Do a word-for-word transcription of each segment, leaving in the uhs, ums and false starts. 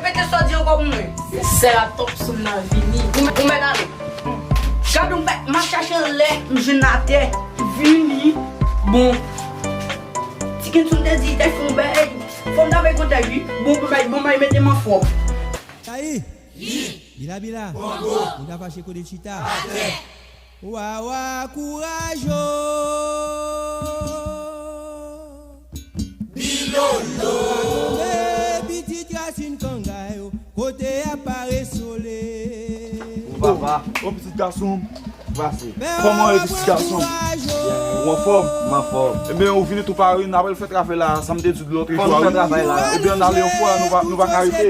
Repete sa w di ankò pou mwen. Sè a Top Sound nan vini. Ou, ou mèt ale. Gad ou m fè, m ap chache anlè, m jwenn atè. Vini. Bon. Ti Kenson te di, te fè yon bèy. Fò m ta bay kontèk, wi. Bon, bon, bay, bon, bay, mete m anfòm. Ayi! Bila, bila! Bongo! Ou ta fache kote chita? Atè! Wawa, kouraj o! Bilolo! Tonbe, pitit rasin kangay o, kote y ap pare sole. Papa, o pitit gason m, pase. Kòman w ye, pitit gason m? Ou anfòm? M anfòm. Ebyen, ou vini tou pare, n ap al fè travay la, sa m te di w lòt jou a, wi. Ebyen, ann ale yon fwa, nou pa, nou pa ka rete.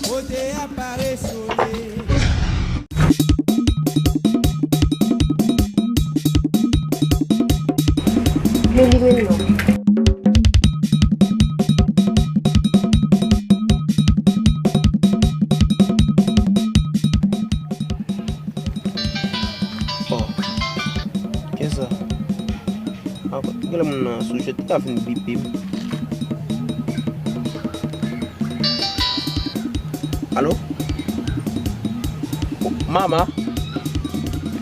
Kote y ap pare sole. Men li menm non. Oh. Kiyès sa? Ah, genlè moun nan sou jwèt, li ka vin bipe m. Alo? Mama?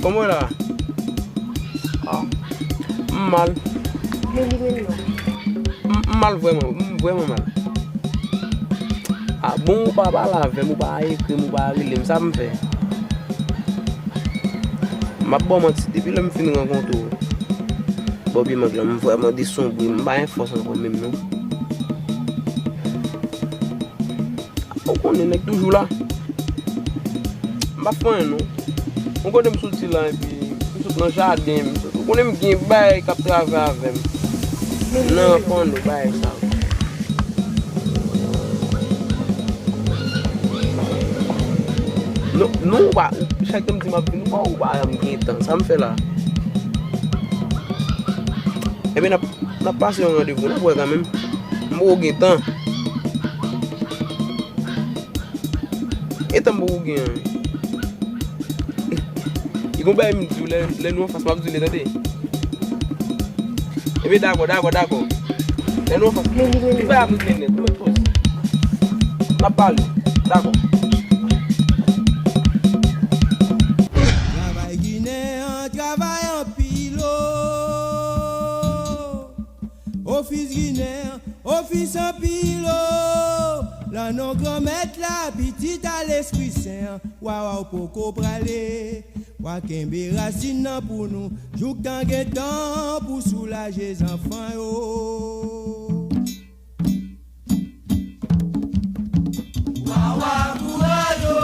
Kòman w ye la? Ah, m mal. M, m mal vrèman, m vrèman mal. Ah, bon, ou pa pale avè m, ou pa ekri m, ou pa rele m, sa m fè? M ap ba w manti, depi lè m fin rankontre w bò pye mank lan, m vrèman desonbre, m pa gen fòs ankò menm non. Ou konnen nèg toujou la. M pa fè anyen non. Ou konnen m soti la epi m sot nan jaden, m sot, ou konnen m gen bagay k ap travay avè m. Nan fon nou bagay sa. Non, non, ou pa, chak tan m di m ap vin, ou pa, ou pa janm gen tan. Sa m fè la? Ebyen, n ap, n ap pase yon randevou, n ap wè kanmenm. M poko gen tan. E tan m poko gen an. Li gon bagay m di w lè, lè nou anfas, m ap di w li, tande. Ebyen, dakò, dakò, dakò. Lè nou anfas, li pa ap regle nèt, nou mèt fòs. N ap pale. Dakò. Travay ginen an, travay anpil o. Ofis ginen an, ofis anpil o. Lan non Granmèt la, pitit a Lespri Sen an. Wawa, ou poko prale. W a kenbe rasin nan pou nou, jouk tan gen tan pou soulaje zanfan yo. Wawa kouraj o.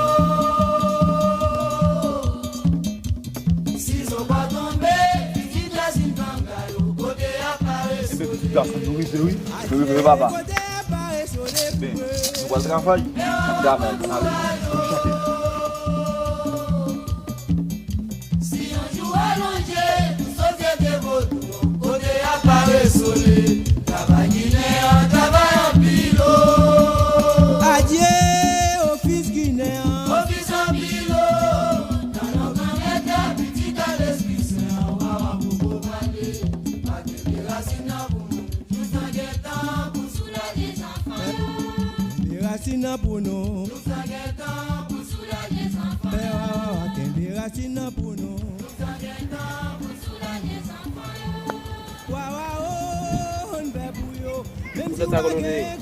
Sizo pa tonbe, pitit rasin kangay o, kote y ap pare sole. Ebyen, pitit gason, nou rive wi. Nou rive wi, papa. Ben, nou pral travay. N ap travay, n ale. Ann chante. Si yon jou alonje pou sosyete vodou, kote y ap pare sole, travay ginen an, travay anpil o. Adye, ofis ginen an. Ofis anpil o. Nan non Granmèt la, pitit a Lespri Sen an, wawa poko prale. Pa kenbe rasin nan pou nou, jouk tan gen tan pou soulaje zanfan yo. Kenbe rasin nan pou nou. Jouk tan gen tan pou soulaje zanfan yo. Pè wawa, kenbe rasin nan pou nou. Jouk tan gen tan pou soulaje zanfan yo. Wawa o, ann fè pou yo. Menm si w pa gen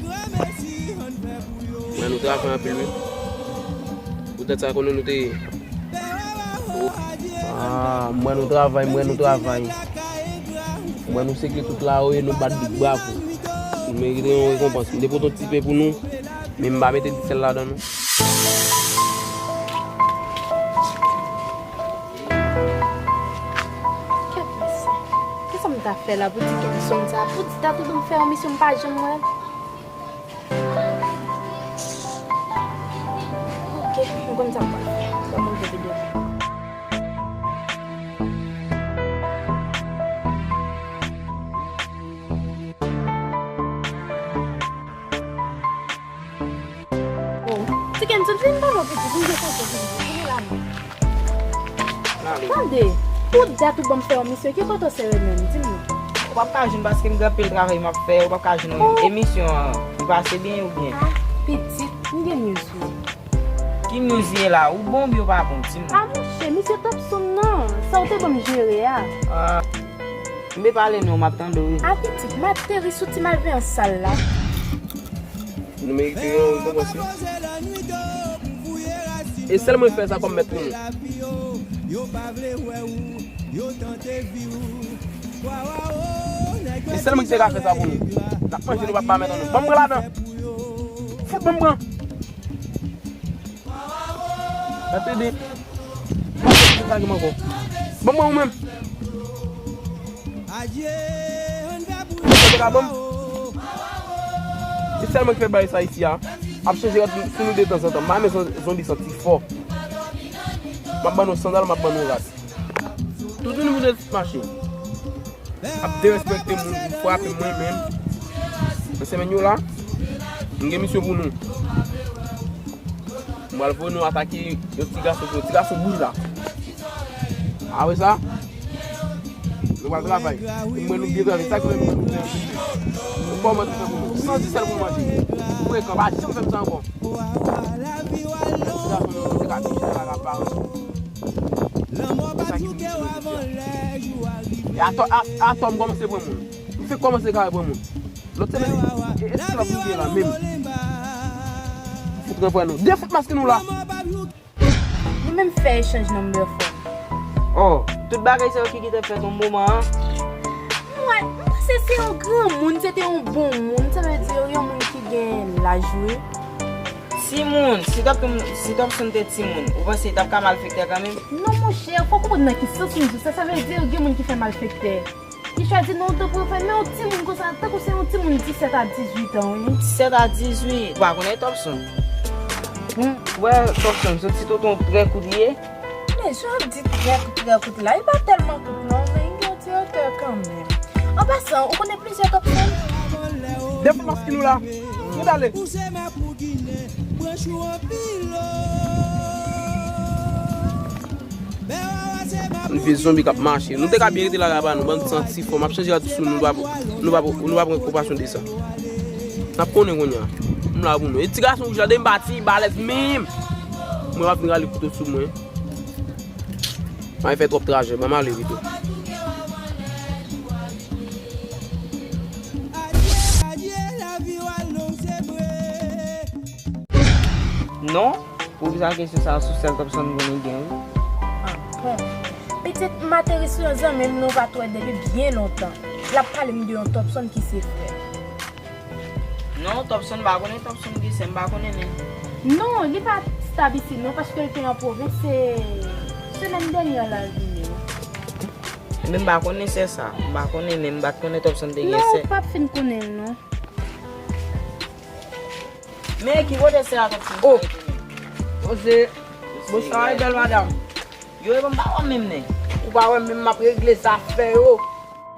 granmesi, ann fè pou yo. Mwen nou travay anpil wi. Poutèt sa konnen nou te ye. Ah, m wè nou travay, m wè nou travay. M wè nou seke tout la o e nou bat big bravo. Nou merite yon rekonpans. M te pote yon ti pen pou nou, men m pa mete disèl ladan non. Kèt mesye. Kisa m ta fè la pou ti Kenson sa? Pou ti ta tou ban m fè yon misyon m pa janm wè l. Ok, m konn sa m pral fè. Ban m ouvri videyo. Oh, ti Kenson, vin pale w pitit, vin dekontre, vin, vin la non. Tande, pou dat ou ban m fè yon misyon, ki kote w sere menm, di m non. Ou p ap ka jwenn paske m gen anpil travay m ap fè, ou p ap ka jwenn emisyon an, li pase byen oubyen? Ah, pitit, M gen news pou ou. Ki news ye la? Ou bon oubyen ou pa bon? Di m non. A monchè, misye Topson nan. Sa w te ban m jere a. Ah. M pe pale non, m ap tande w wi. A pitit, m ateri sou ti malveyan sal la. Nou merite yon rekonpans wi. E sèl mwen k fè sa kòm mèt pou nou. E sèl mwen ki te ka fè sa pou nou. N ap manje, nou p ap ba mèt an nou. Ban m pran ladan. Fout ban m pran. Gade de. Sa ki manke w. Ban m pran ou menm. Ou te ka ban m. Se sèl mwen ki fè bagay sa isi a. Ap chanje rad sou nou de tanzantan. M pa renmen zon-, zonbi santi fò. M ap ban nou sandal, m ap ban nou rad. Tout moun vin mache. Ap derespekte moun, frape mwen menm. Nan semèn yo la, m gen misyon pou nou. M pral voye nou atake yon ti gason pou yon ti gason bouj la. Apre sa, nou pral travay. Mwen nou byen travay. Sa ki fè mwen nou fè. Nou kòmanse fè pou nou. San di sèl pou manje. Frekan, pa janm fè m sa ankò. Ti gason nou te ka touche la ka pa. Sa ki pi jodi a. E atò, a, atò m kòmanse pran moun. M fenk kòmanse kare pran moun. Lòt semèn, e esklav nou ye la menm. Fout ranvwaye nou. De fout maske nou la. Nou menm fè echanj number phone. Oh, tout bagay sa yo ki gentan fèt yon moman an. Mwen, m panse se yon granmoun, se te yon bon moun. Sa vle di yon moun ki gen laj wi. Timoun, si Tòp-, si Tòpson te timoun, ou panse li t ap ka malfektè kanmenm? Non, monchè, fò w konprann nan ki sans m di w sa. Sa vle di, gen moun ki fè malfektè. Li chwazi nan yon tan pou yo fè, men yon timoun konsa, tankou se yon timoun disèt a dizuit an, wi. Disèt a dizuit. Ou pa konnen Tòpson? Bon, ou wè Tòpson, se yon ti tonton trè kout li ye. Men jan w ap di trè kout, trè kout la, li pa tèlman kout non, men li gen yon ti wotè kanmenm. An pasan, ou konnen plizyè Tòpson? De fout maske nou la. Nou t ale. Yon vye zonbi k ap mache. Nou te ka byen rete la kay pa nou, bann santi fò. M ap chanje rad sou nou, nou pa, nou pa, nou pa pran konpasyon de sa. N ap konnen kounye a. M la pou nou. E ti gason wouj la, depi m pati, balèz menm. Mwen, m ap vin rale kouto sou mwen. M ap fè twòp trajè, ban m ale pito. Non, poukisa kesyon sa a sou sèl Topson konnen gen wi? Ah, bon. Pitit, m ateri sou yon zanmi m nou pa t wè depi byen lontan. L ap pale m de yon Topson ki se frè. Non, Topson m pa konnen, Topson ki se m pa konnen men. Non, li pa t stab isit non, paske l te an pwovens, se semèn dènyè la l vini wi. Ebyen m pa konnen sè sa, m pa konnen men m pa t konnen Topson te gen sè. Non, ou p ap fin konnen l non. Men ki kote sè a t ap fin rete menm? Oh, Jose, bonswa, bèl madanm. Yo, e bon, m pa wè menm, nen. Ou pa wè menm, m ap regle zafè yo.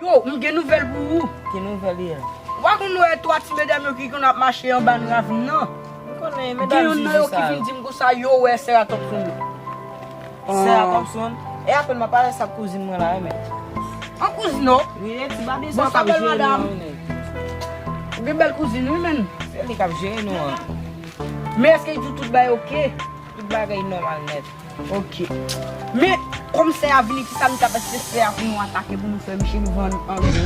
Yo, m gen nouvèl pou ou. Ki nouvèl ye? Ou pa konn wè twa ti medam yo ki konn ap mache anba n ravin nan? M konnen, medam Zizi sa yo. Gen youn nan yo ki vin di m konsa yo wè sè a Topson yo. Sè a Topson. E apèn m ap pale sa ak kouzin mwen la, wi, men. An kouzin ou? Wi, e ti babi sa k ap jere nou an, wi, men. Ou gen bèl kouzin, wi, men. Se li k ap jere nou an. Men èske li di w tout bagay oke? Tout bagay nòmal nèt. Oke. Men, kòm sè a vini, kisa nou t ap èske sè a pou nou atake, pou nou fè miche nou vann an gwo?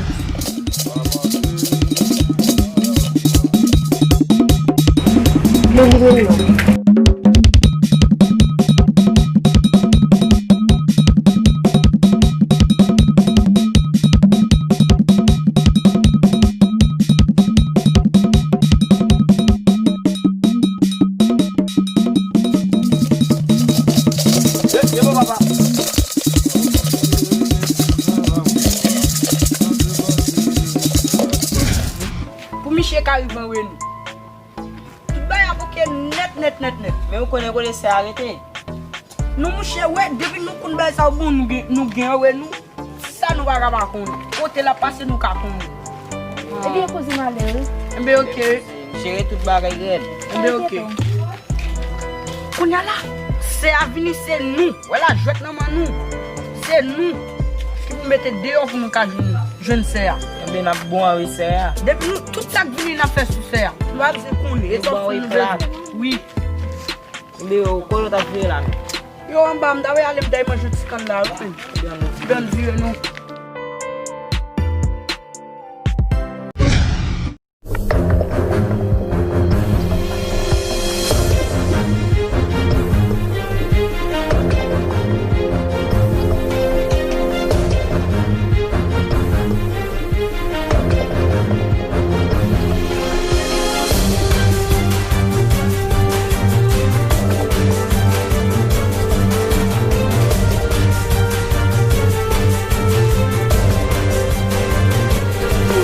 Pou miche ka rive anwe nou. Tout bagay ap oke nèt, nèt, nèt, nèt. Men ou konnen kote sè a rete? Non, monchè, wè, depi nou konn bagay sa yo bon, nou gen, nou gen anwe nou. Sa nou pa ka pa konnen. Kote l ap pase, nou ka konnen. Ebyen, kouzin ale, wi. Ebyen, oke. Jere tout bagay rèd. Ebyen, oke. Kounye a la, sè a vini, se nou. Wè la, jwèt nan men nou. Se nou ki pou mete deyò pou nou ka jwenn, jwenn sè a. Ebyen, n ap bon anwe sè a. Depi nou, tout sa k vini, n ap fè sou sè a. Nou pa bezwen konnen. E sa nou bezwen. Wi. Deyò, kote w t ap vire la menm? Yo, anba, m ta vle ale, m ta manje ti kann la, wi, menm. Bèl vire nou.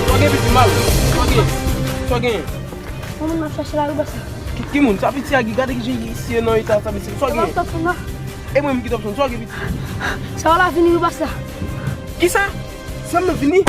Sa w gen, pitit mal? Sa w gen? Sa w gen? Yon moun m ap chache la, wi, bòs la. Ki, ki moun? Sa piti a, gade ki jan li siye nan eta sa, mesye. Sa w gen? Top son nan. E mwen menm ki top son, sa w gen, pitit? Sa w la vini, wi, bòs la. Kisa? Sa m nan vini?